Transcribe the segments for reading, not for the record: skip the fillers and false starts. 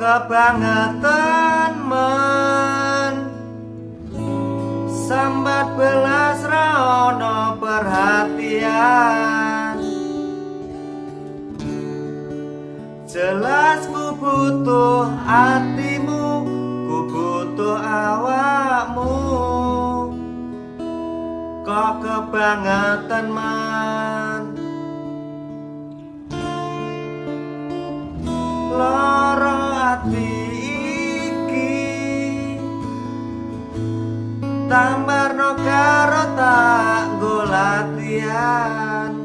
Kebangetan men, sambat belas ra ono perhatian. Jelas ku butuh hatimu, ku butuh awakmu. Kok kebangetan men, loro ati iki tambarno karo tak nggo latihan.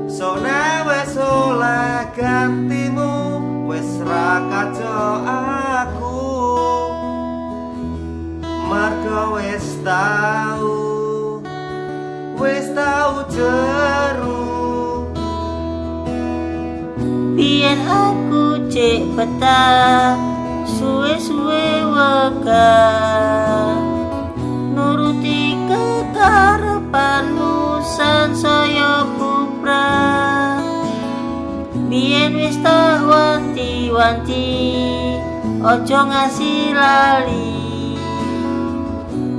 Sone wis oleh gantimu, wis ra kaco aku. Mergo wis tau jeru. Biyen aku cek betah, suwe-suwe wegah, nuruti kekarepanmu sansaya bubrah. Biyen wis tak wanti-wanti, ojo ngasi lali,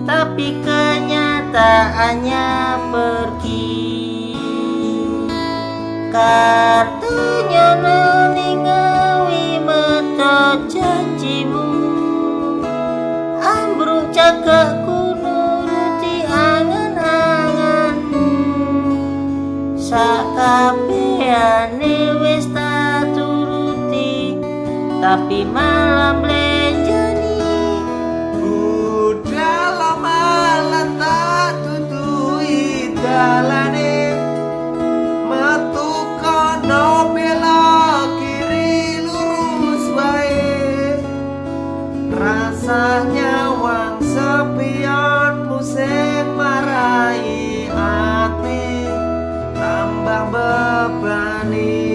tapi kenyataannya pergi. Kartonyono ning Ngawi meto janjimu, ambruk cagakku nuruti angan-anganmu. Sakabehane wis tak turuti, tapi malah mblenjani. Budal malah tak tutui dalane, metu kono belok kiri lurus wae. Rasanya wang sepionmu sing marai ati tambah bebani.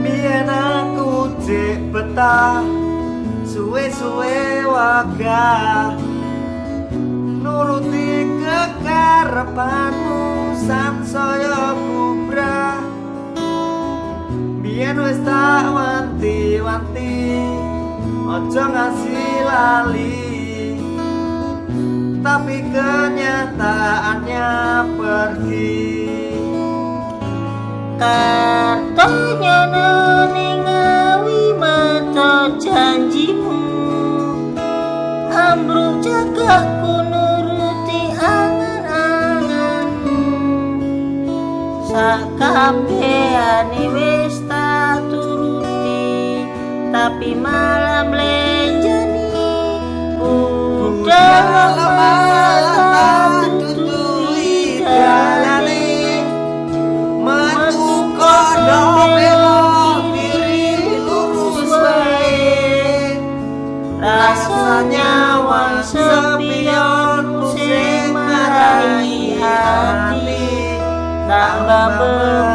Biyen aku jek betah, suwe-suwe wegah, nuruti kekarepanmu sansaya bubrah. Biyen wis tak wanti-wanti, ojo ngasi lali, tapi kenyataannya pergi. Kartonyono ning Ngawi meto janjimu, ambruk cagakku nuruti angan-anganmu. Sakabehane wis tak turuti, tapi malah mblenjani. Budal malah tak tutui dalane, metu kono belok kiri lurus wae. Rasanya wang sepionmu sing marai ati tambah.